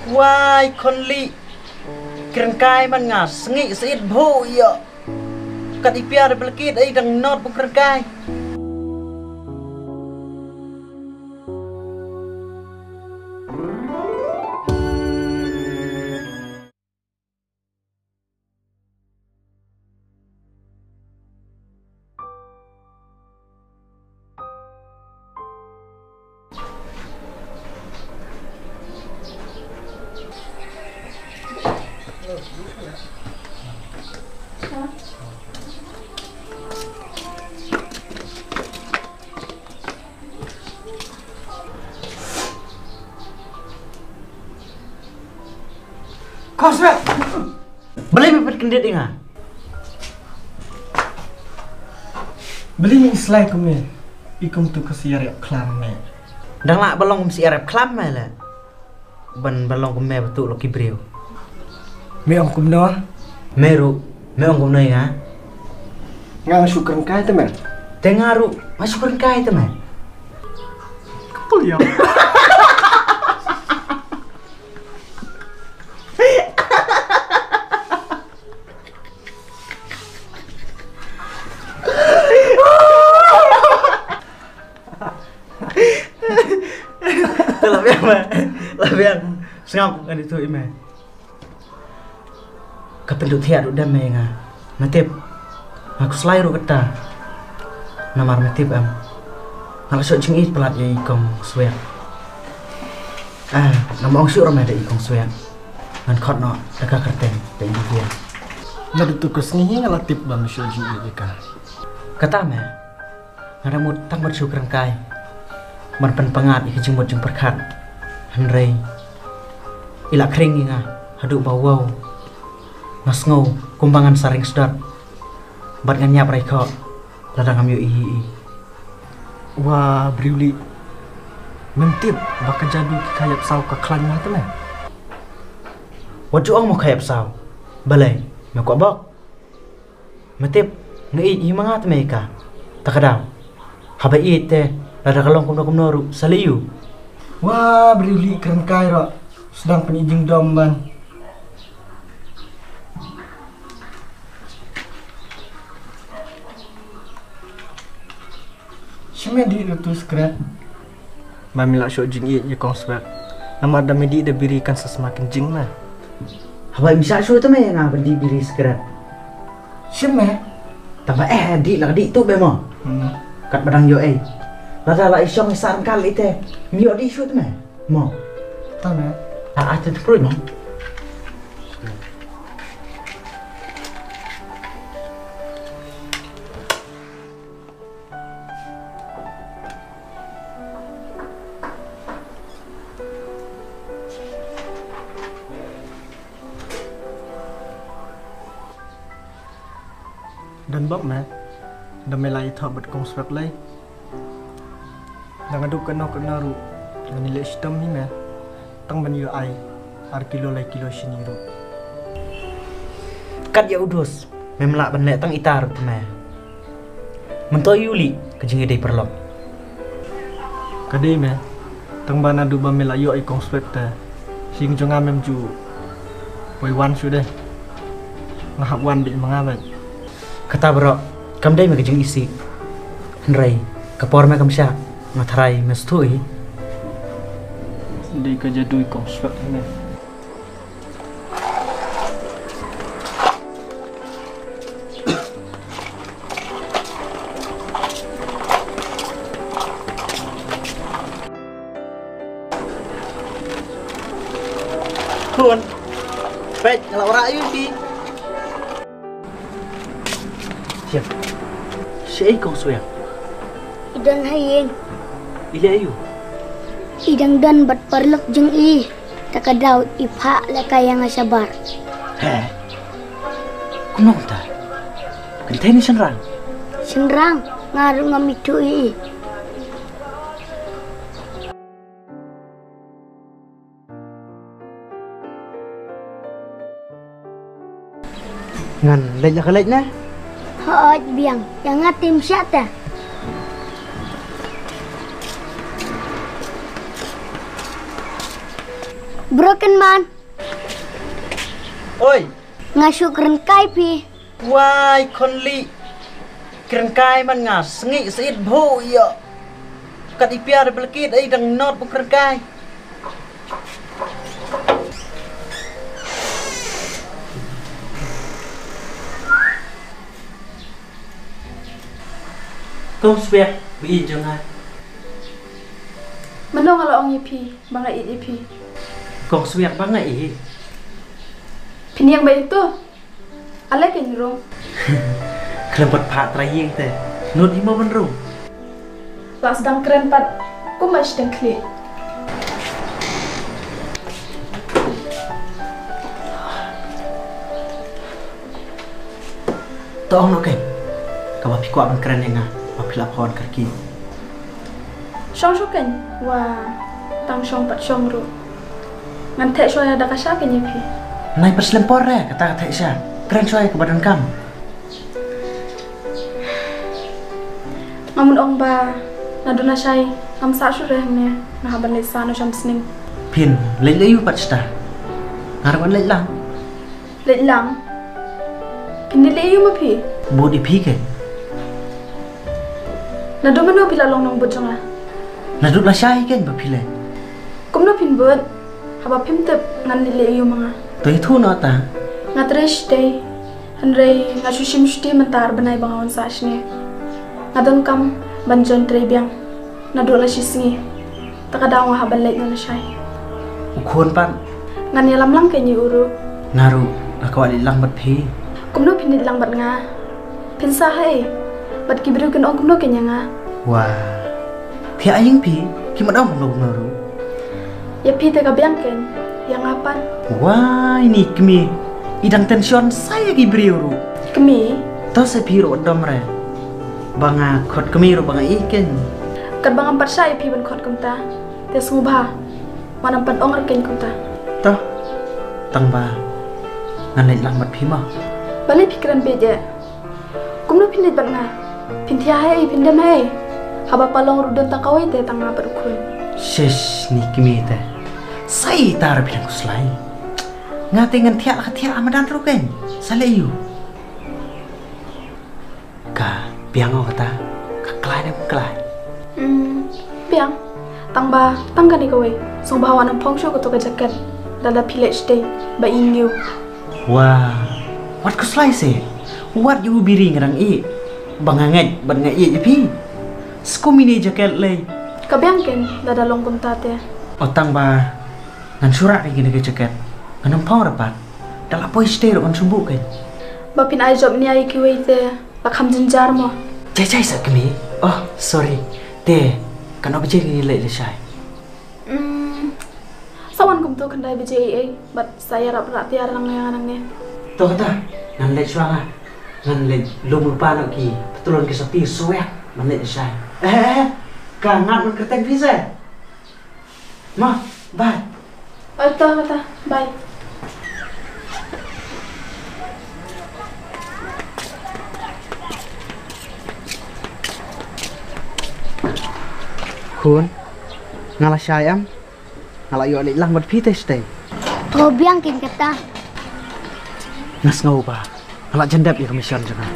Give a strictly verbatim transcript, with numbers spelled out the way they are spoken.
Wai khon li. Kren kai man nga sngi seit bhu ïa. Kat i pia da belkit ai dang not bu kren kai. Kosra. Balei me pat kyndit ïa nga? Balei me slai kum me? I kum tu ka siar ïap klam me. Dang lah ba long kum siar ïap klam me le. Ban ba long kum me ba tu lo ki briew. Me ong kumno? Me ruh, me ong kumno ïa nga? Nga nga shu kren kai te me. Te nga ruh, nga shu kren kai te me. Kepel ïa. Te la biang me. La biang. Sngap ngan ïathuh ïa me. Ka pynduh thiah ruh dem me ïa nga. Me tip. Nga khuslai ruh kata. Namar me tip em. Nga la shoh jingïeit palat ïa i kong Swiak. Ah, ngam ong shuh ruh me da i kong Swiak. Ngan khot noh da ka kyrteng da i Vivian. Naduh tu ka sngi nga la tip ba me shoh jingïeit ïa ka. Kata me. Nga da mut tang ban shu kren kai ban pynpyngngad ïa ka jingmut jingpyrkhat. Hynrei i la khring ïa nga haduh ba wow. Nga sngew kumba ngan sa ring sdot bad ngan ïap rai khoh lada ngam ïohi ïa i. Wa Briuli, mem tip ba ka jadu ki kha ïap saw ka khlaiñ ma te me? Wat ju ong mo kha ïap saw. Balei me kwah bok? Me tip, nga ïeit hi ma nga te me ïa ka. Ta ka daw haba ïeit te, lada ka long kumno kumno ruh sa leh ïa u. Wa Briuli kren kai ruh. Sdang pynïeit jingdom ban. Shu me dih ruh tu skret. Ba me la shoh jingïeit ïa kong Swiak. Namar da me dih da biri kan sa sma kynjing na. Haba im shah shuh te me ïa nga ban dih biri skret. Shim me. Tang ba eh dih la dih tu be mo. Hmm. Kat ba dang ïoh ei. Lada la i shong i sar kal ite. Im ïoh dih shuh te me. Mo. Tang me. A a te te pruit mo. Don bok me, da me la ïathoh bad kong Swiak lei. Da nga duh kano kano ruh, ngan ïaleh shitom hi me. Tang ban ïoh ai ar kilo lai kilo shini ruh. Kat ïa u dos, mem lah ban leh tang ita ruh te me. Mynta ïa u lih ka jingïadei paralok. Ka dei me, tang ba naduh ba me la ïoh i kong Swiak te, sing jong nga mem ju wai wan shuh de. Nga hap wan beit ma nga beit. Kata baroh kam dei me ka jingisih. Hynrei ka por me kam shah, nga tharai me sngewthuh hi. Dei ka jadu i kong Swiak me. Khun. Peit, nga la wanrah ïa phi. Siap. Shaei kong Swiak? I don ha ïing. I leh aïu? I dang don bad paralok jong i. Ta ka daw i phah lehkai ïa nga shabar. He? Kumno kumta? Kynthei ne shynrang? Shynrang, nga ruh ngam ithuh ïa i. Ngan leit la ka leit ne? Hooid biang, ïa nga te ym shah te. Broken man. Oi. Nga shu kren kai phi. Wai khon li. Kren kai man nga sngi seit bhu ïa. Kat i pia da belkit ai dang not bu kren kai. Kong swiak bi jong nga. Mano nga la ong ïa phi ba nga ïeit ïa phi? Kong swiak ba nga ïeit. Phi niang ba ïeit to. Ale kein rung. Khlem pat pha trai ïing te. Nud imo ban rung. La sdang kren pat kum ba sdang khlieh. To ong noh kein. Kaba phi kwah ban kren ïa nga ba phi la phone kyrkieh. Shong shuh kein. Wa tang shong pat shong ruh. Ngan theh shuwa ïa da ka sha kein ïa phi. Nai pat slem por re kata ka theh sha. Kren shuwa ïa kaba donkam. Nga mut ong ba naduh na shai ngam sah shuh re hangne. Nga hap ban leit sah na sham sning. Phin leit leit ïu pat shata. Nga ruh ban leit lang. Leit lang. Phin leit leit ïu ma phi. Bud ïa phi kein. Naduh mano phi la long nongbud jong nga? Naduh la shai kein ba phi leit. Kumno phin bud? Haba phim tip ngan leit leit ïu ma nga. To ïathuh noh ta. Nga trei shatei. Hynrei nga shu shim shuti mynta ar bnai ba nga wan sah shane. Nga donkam ban join trei biang. Naduh la shisngi. Ta ka daw nga hap ban leit noh na shai. U khun pat. Ngan ïalam lang kein ïa u ruh. Nga ruh nga kwah leit lang bad phi. Kumno phin leit lang bad nga? Phin sah haei? Bad ki briew kin ong kumno kein ïa nga? Wah. Thiah ïing phi, kim ong kumno kumno ruh. Ïa phi te ka biang kein, ïa nga pat. Wah, ini kmie. I dang tension sa ïa ki briew ruh. Kmie? To sa phi ruh dom re. Ba nga khot kmie ruh ba nga ïeit kein. Katba ngam pat shah ïa phi ban khot kumta. Te sngewbha. Wat nym pat ong re kein kumta. To. Tang ba ngan leit lang bad phi mo. Balei phi kren bieit eh? Kumno phin leit bad nga? Phin thiah haei, phin dem haei? Haba pha long ruh don tang kawei te tang nga bad u khun. Shish, ni kmie te. Sa ïa ita re phi dang khuslai. Nga te ngan thiah la ka thiah ha madan ruh kein. Sa leh ïu. Ka biang o kata. Ka klai ne ym klai. Hmm, biang. Tang ba tang kane kawei. Sngewbha wat nym phong shuh kato ka jaket. Lada phi leit shatei ba i ngiew. Wah, wat khuslai se. Wat ïa u biri nga dang ïeh. Ba nga ngeit bad nga ïeit ïa phi. Skum ine i jaket lei. Ka biang kein lada long kumta te. O tang ba ngan shu rah kein kane ka jaket. Ngan nym phong re pat. Da la poi shatei ruh ngan shu buh kein. Ba phin ai jop nia ïa kiwei te la kham jynjar mo. Jai jai sa kmie. Oh, sorry. Te katno baje ngin leit lashai? Hmm. Sa wan kumto khyndai baje ei ei bad sa ïarap rah tiar nangne nangne. To kata, ngan leit shuwa nga. Ngan leit lum lypa noh ki patlun ki sopti shuwa ban leit lashai. Eh, eh, eh. Ka ngat ban kyrteng phi se. Ma, bye. Oh, to kata, bye. Khun, nga la shai em? Nga la ïoh leit lang bad phi te shatei. To biang kein kata. Nga sngew ba nga la jan dep ïa ka mission jong nga.